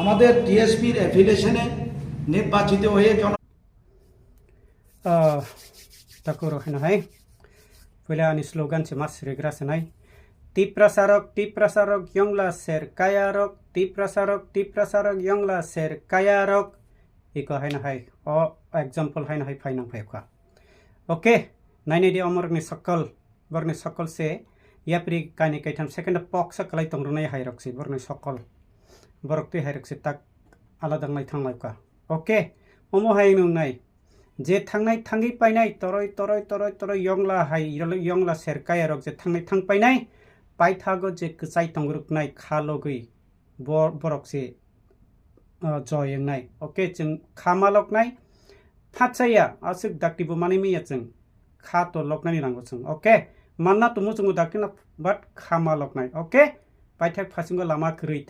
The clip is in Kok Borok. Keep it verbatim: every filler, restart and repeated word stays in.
আমাদের টিএসপির অ্যাফিলিয়েশনে নির্বাচিত হয়ে জন আহ, takhuk rok haino hai. Puila ani slogan se ma sirigra se nai. Tiprasa rok, Tiprasa rok, yongla ser kaya rok, Tiprasa rok, Tiprasa rok, yongla ser kaya rok. Iko haino hai. O example haino hai phainang phai kha. Okay, nainai di omorokni sokol. Borokni sokol se yapri kainwi kaitham second poksa kwlai tongrwnai hai rok se borokni sokol. Borok twi hai rok se tak alada wngnai thang lai kha. Okay, omo hai wngnai. Je thangnai thangwi painai toroi, toroi, toroi, toroi yongla hai, yongla ser kaya rok je thangnai thang painai, paithago je kwchai tongrwknai kha logwi bo-, borok se, uh, joy wngnai. Okay, chwng kha ma loknai, phatsaya, aswk dakti bo manwi manya chwng. Kha to loknani nango chwng. Okay, manna to muchungo dakti na, but kha ma loknai. Okay, paithak phasingo lama kwrwi tei.